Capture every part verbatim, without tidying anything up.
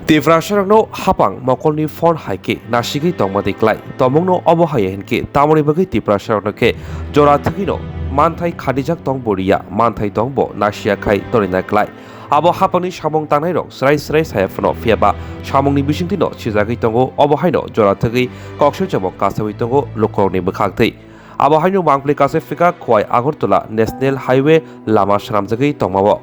Tiprasarokno hapang mokolni phone hai khe nasigwi tongma de klai. Tomungno obo hai hinkhe tamoni bagwi Tiprasarokno khe jora thwgwino manthai khadijak tongbo riya, manthai tongbo nasiya khai torina klai. Abo hapangni samung tangnairok srai srai saya phano, phiyaba samungni bisingtwino sijagwi tongo, obo haino jora thwgwi koksoi chomok kasawi tongo lukurokni bwkhaktwi. Abo haino mangpli kasai phika Khowai Agartala National Highway lama swnamjagwi tongmao.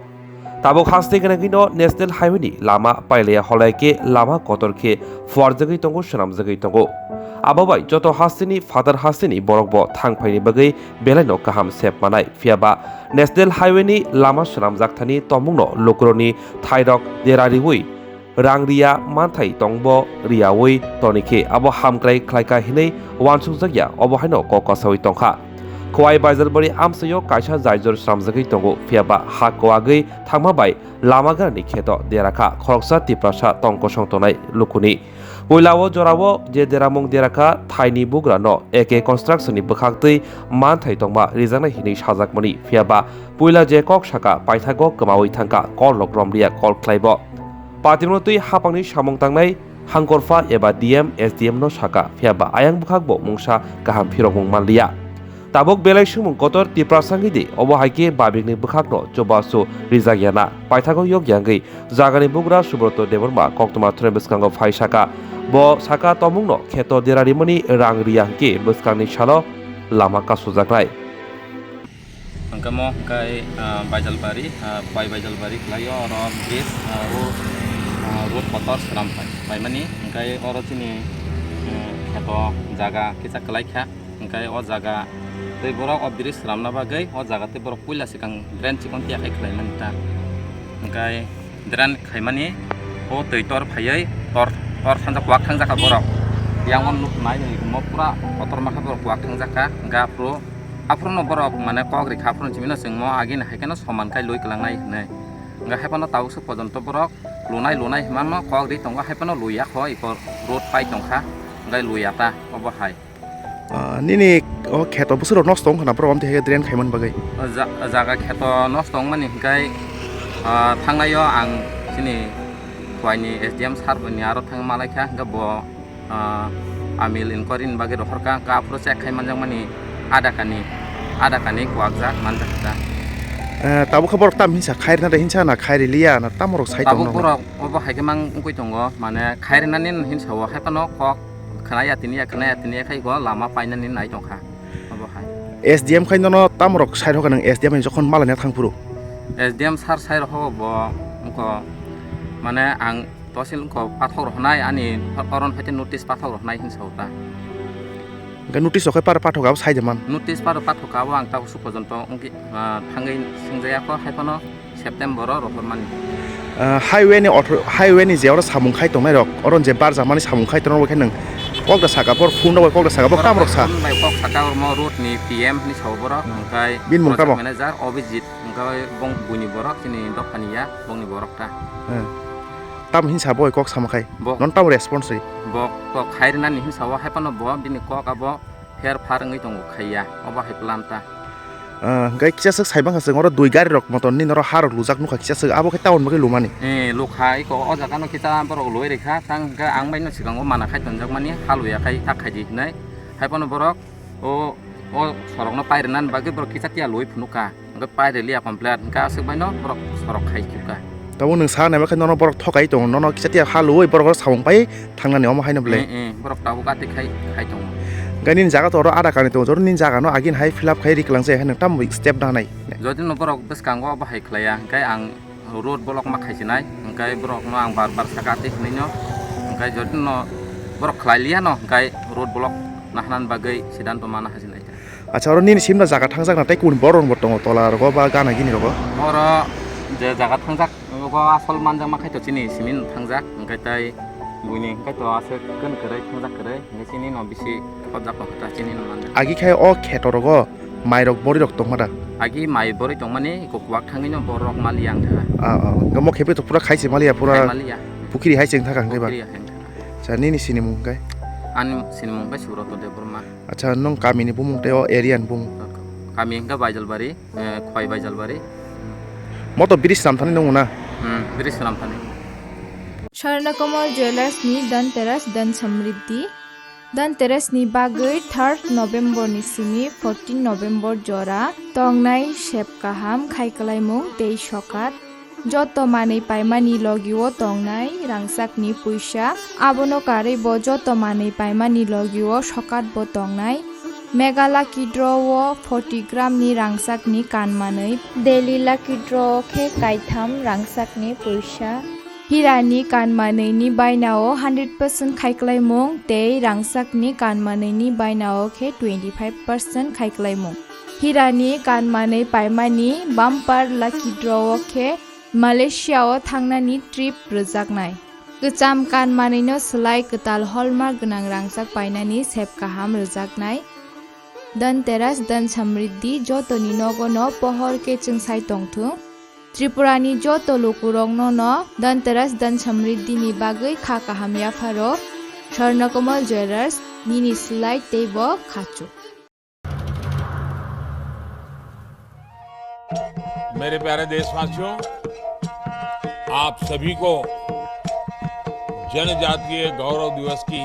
Tabuk haste gwnangwino National Highway ni lama pailaya holai khe lama kotor khe phuarjagwi tongo, swnamjagwi tongo. Abo bai joto hasteni phatar hasteni borok bo thang phaini bagwi belaino kaham sep manai. Phiyaba National Highway ni lama swnamjak thani tomungno lukurokni thairok dera riwi rang riya manthai tongbo riyawi toni khe abo hamkrai khlaika hinwi wansukjakya, obo haino kok kasawi tongkha. Khowai Baijalbari amchaio kaisa jaijor swnamjagwi tongo, phiyaba ha kwagwi thangma bai lama ganani kheto dera kha khoroksa Tiprasa tong kosong tongnai lukuni. Puila o jorao je deramung dera kha thaini bugrano A K Construction ni bwkhaktwi manthai tongma rijaknai hinwi sajakmani, phiyaba puila je kok saka paithago kwmawi thangkha, kol rok romliya kol khlaibo. Patimno twi hapangni samung tangnai hangkorpha eba D M, S D M no saka, phiyaba ayang bwkhakbo mungsa kaham phirokmung manliya. Tabuk belai swngmung kotor Tiprasa wngwi di, obo hai khe babikni bwkhakno chubachu rijak yana, paithago yok yangwi jagani bugra Subroto Debbarma koktwma thwraini bwskango phai saka. Bo saka tomungno kheto dera rimani rang riya hwnkhe bwskangni salo lama kasujaknai. Hwnkhe mo hwnkhe, ah, Baijalbari, ah, Khowai Baijalbari khlaio, oro bridge, ah, ro-, ah, road kotor swnam phai, phaimani hwnkhe oro chini, ah, kheto jaga kisa kwlai kha. Hwnkhe o jaga tei borok o bridge swnamna bagwi o jaga tei borok puila swkang drain chikon tiya khai khlaimani ta. Hwnkhe drain khaimani o twi tor phaiwi tor, tor thangjak, kwak thangjak kha borok. Yang o nuk nai mo pura kotorma khe borok kwak thangjak kha. Hwnkhe aphuru, aphuru no borok mane kok rikha, aphuru chimino chwngmo agini hai kheno soman khai lui kwlangnai hwnwi. Hwnkhe hai phano tabuk swk pojonto borok lunai lunai hwnmano kok ri tongo, hai phano luiya kho iko road pai tongkha, hwnkhe luiya ta obo hai. Ah, nini o kheto bwswk rok nosto wngkha na borok amtwi hai khe drain khaimani bagwi? O ja-, jaga kheto nosto wngmani hwnkhe, ah, thangnaio ang chini Khowaini S D M sir boni aro thangwi malaikha, hwnkhe bo, ah, amil inquiry ni bagwi rohorkha, hwnkhe aphuru check khai manjakmani adakani, adakani kwakjak manjakha. Eh, tabuk khe borok tam hinsa khairina de hinsa na khairiliya na tamo rok sai tabuk tongno? Borok obo hai khe mang wngwi tongo, mane khairinani hinsa o hai phano kok khwnaya tini ya, khwnaya tini ya khai go lama painani nai tongkha obo hai. S D M khai nono tamo rok sai rokha nang S D M ni jokhon malaina thang phuru? S D M sir sai rokha bo wngkha mane ang tosil wngkha pathok roknai ani oron phaite notice pathok roknai hinsa o ta. Hwnkhe notice rok khai par pathok abo sai de man? Notice par pathok abo ang tabuk su porjonto wngkhe, ah, thangwi swngjaya kho hai phano. September o rohormani. Ah, highway ni otho-, highway ni je oro samung khai tongnai rok, oro je barjak mani samung khai tongnai rok khe nwng kok da saka, bor phone rok bai kok da saka, bo tam rok sa. Phone bai kok saka, omo road ni P M ni sao borok, hmm, hwnkhe bini mung project tamo? Manager Abhijit, hwnkhe bong buini borok, chini dophani ya, bongni borok ta. Hmm. Tam hin sa bo kok sama khai? Bo non tam response ri? Bo to khai rinani hin sao, hai phano bo bini kok abo pher phar wngwi tongo khaiya, obo hai plan ta. Ah, hwnkhe kisa swk sai mankha chwng oro dui gari rok motor ni norok ha rok lujak nukha kisa swk abo khe town bagwi lumani. Eh, lukha iko o jaga no kisa borok lui rikha tang hwnkhe ang bai no swkango mana khai tonjak mani ha luya khai tak khai di hinai. Hai phano borok o, o sorok no pai rwna bagwi borok kisa tiya lui phunukha. Hwnkhe pai rwliya complete, hwnkhe aswk baino borok sorok khai khiukha. Tabuk nwng sa naima khe nono borok thokai tongo, nono kisa tiya ha luwi borok oro samung pai thangnani omo haino belai. Eh, eh, borok tabuk atwi khai, khai tongo. Hwnkhe nini jaga to oro ada kani tongo, joro nini jaga no agini hai fill up khai ri kwlang se, hai nwng tamo step nanai? Jodi no borok bwskango abo hai khlaiya, hwnkhe ang road block ma khaisinai, hwnkhe borok no ang bar bar saka atwi hwnwi no, hwnkhe jodi no borok khlai liya no, hwnkhe road block nahanan bagwi sidanto mana hajinai. Acha, oro nini simna jaga thangjak na tei kubun borok rok bo tongo, tola rogo ba gana gini rogo? Oro je jaga thangjak, obo asol manjakma khai to chini simi thangjak, hwnkhe tei buini hwnkhe to aswk kwrwi thangjak kwrwi, hwnkhe chini no bisi khopjak tongkha ta chini no manjak. Agi khai o kheto rogo mai rok bori rok tongma da? Agi mai bori tongmani iko kwak thangwi no borok maliya wngkha. Ah, ah, omo khe to pura khai se maliya, pura khai maliya. Pukhiri hai se wngkha hwnkhe ba? Pukhiri hai wngkha. Acha, nini sinimung hwnkhe? Ani sinimung hwnkhe Subroto Debbarma. Acha, nwng kamini bumung tei o area ni bumung? Kami hwnkhe Baijalbari, eh, Khowai Baijalbari. Moto bridge swnam thani nung na? Hmm, bridge swnam thani. Swarnakomal Jewellers ni Dhanteras Dhan Samriddhi. Dhanteras ni bagwi third November ni simi fourteen November jora tongnai sep kaham khai kwlaimung tei sokat. Joto manwi paimani logio tongnai rangchakni puisa, abono karwi bo joto manwi paimani logio sokat bo tongnai. Mega Lucky Draw o forty gram ni rangchakni kan manwi, Daily Lucky Draw o khe kaitham rangchakni puisa. Hirani kan manwi ni bainao hundred percent khai kwlaimung tei rangchakni kan manwi ni bainao khe twenty five percent khai kwlaimung. Hirani kan manwi paimani bumper lucky draw o khe Malaysia o thangnani trip rwjaknai. Kwcham kan manwino swlai kwtal hallmark gwnang rangchak painani sep kaham rwjaknai. Dhanteras Dhan Samriddhi jotoni nogono pohor khe chwngsai tongthung. Tripurani joto lukurokno no Dhanteras Dhan Samriddhi ni bagwi kha kaham yapharo. Swarnakomal Jewellers, nini swlai teibo khachuk. मेरे प्यारे देशवासियों, आप सभी को जनजातीय गौरव दिवस की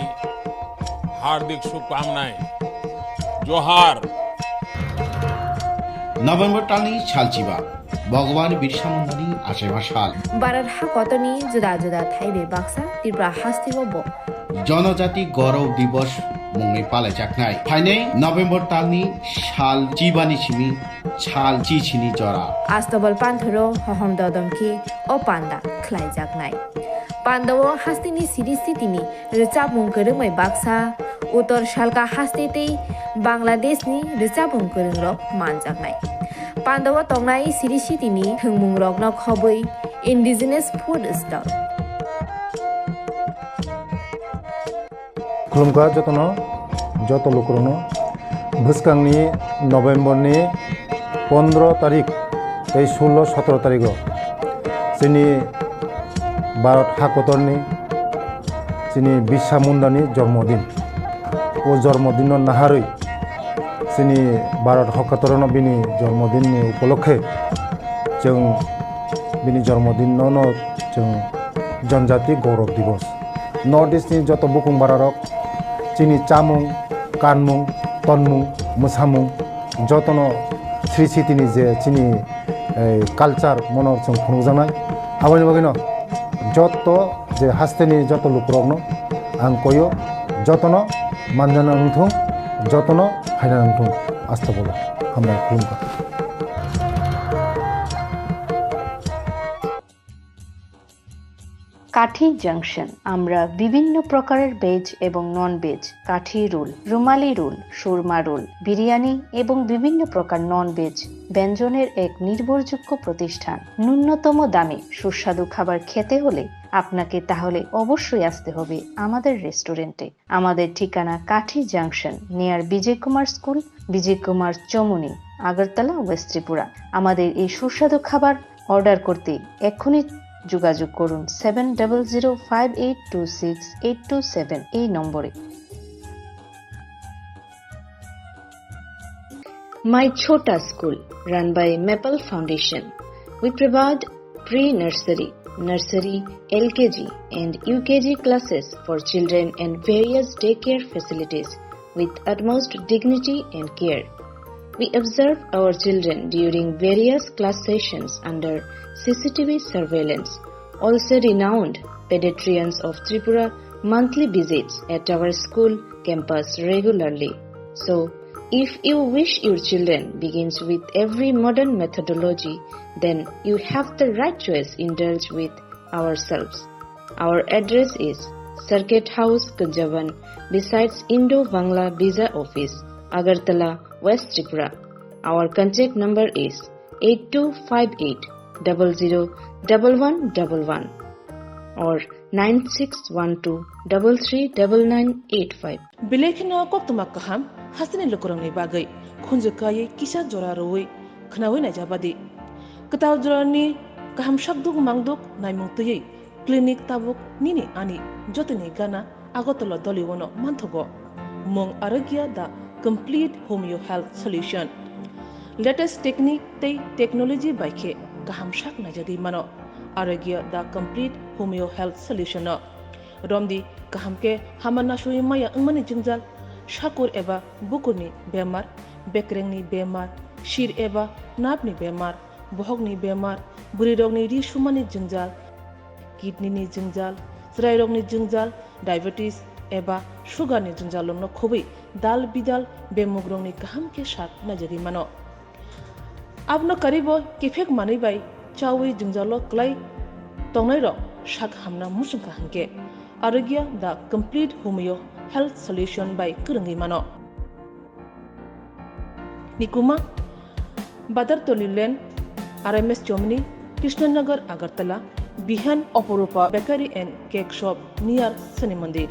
हार्दिक शुभकामनाएं। जोहार। November talni salchiba, Bhagwan Birsa Mundani achaiba sal. Bharat hakotorni juda juda thaibai baksa Tripura hasteo bo Jonojati Gaurav Divas mungwi palaijaknai. Phainai November talni sal chibani simi sal chisini jora. Astobal panthoro hohom dodom khe o panda khlaijaknai. Pandao hasteni siri sitini rwchapmung kwrwngbai baksa, Uttor Salka haste tei Bangladeshni rwchapmung kwrwngrok manjaknai. Pandao tongnai siri sitini thwngmungrokno khobwi indigenous food stall. Khulumkha jotono, joto lukurokno. Bwskangni November ni pondro tarik tei sullo sotro tarigo chini Bharat hakotorni chini Birsa Mundani jormodin. O jormodinno naharwi chini Bharat hakotorno bini jormodinni upolokhe chwng bini jormodinno no chwng Janjati Gaurav Divas. North East ni joto bukung bararok chini chamung, kanmung, tonmung, mwsamung jotono sri sitini je chini, eh, culture mono chwng phunukjaknai. Aboni bagwino joto je hasteni joto lukurokno ang koyo, jotono manjana wngthung, jotono phaina wngthung. Astagfirullah. Hambai khulumkha. কাঠি জাংশন। আমরা বিভিন্ন প্রকারের ভেজ এবং non veg, কাঠি রোল, রুমালি রোল, সুরমা রোল, বিরিয়ানি এবং বিভিন্ন প্রকার non veg ব্যঞ্জনের এক নির্ভরযোগ্য প্রতিষ্ঠান। ন্যূনতম দামে সুস্বাদু খাবার খেতে হলে আপনাকে তাহলে অবশ্যই আসতে হবে আমাদের রেস্টুরেন্টে। আমাদের ঠিকানা Kathi junction, near Bijoy Kumar school, Bijoy Kumar Chowmuhani, Agartala, west Tripura. আমাদের এই সুস্বাদু খাবার অর্ডার করতে এক্ষুনি যোগাযোগ করুন seven double zero five eight two six eight two seven এই নম্বরে। My Chhota School, run by Maple Foundation. We provide pre-nursery, nursery, L K G and U K G classes for children and various daycare facilities with utmost dignity and care. We observe our children during various class sessions under C C T V surveillance. Also, renowned pediatricians of Tripura monthly visits at our school campus regularly. So, if you wish your children begins with every modern methodology, then you have the right choice. Indulge with ourselves. Our address is Circuit House, Kunjaban, besides Indo-Bangla Visa Office, Agartala, West Tripura. Our contact number is eight two five eight double zero double one double one or nine six one two double three double nine eight five. Belai kheno koktwma kaham hasteni lukurokni bagwi khunju kaiwi kisa jora rwui khnaui naijabadi. Kwtal jorani kaham sakduk mangduk naimung twiwi clinic tabuk nini ani jotoni gana Agartala Doliwono manthogo. Mung Arogya, the complete homeo health solution. Latest technique tei technology bai khe kaham sak naijagwi mano. Arogya the complete homeo health solution no. Romdi kaham khe hama nasui maya wngmani jwngjal, sakur eba bukurni bemar, bekrengni bemar, sir eba napni bemar, bohokni bemar, bwrwirokni ri sumani jwngjal, kidney ni jwngjal, chwrairokni jwngjal, diabetes eba sugar ni jwngjal rokno khobwi dal bidal bemugrokni kaham khe sak naijagwi mano. Abono karibo kiphek manwi bai chawi jwngjalo kwlai tongnairok sak hamna muchungkha hwnkhe Arogya the complete homeo health solution bai kwrwngwi mano. Nikuma, Badartoli Lane, R M S Chomni, Krishnanagar, Agartala, Bihan Oporupa Bakery and Cake Shop near Shani Mandir.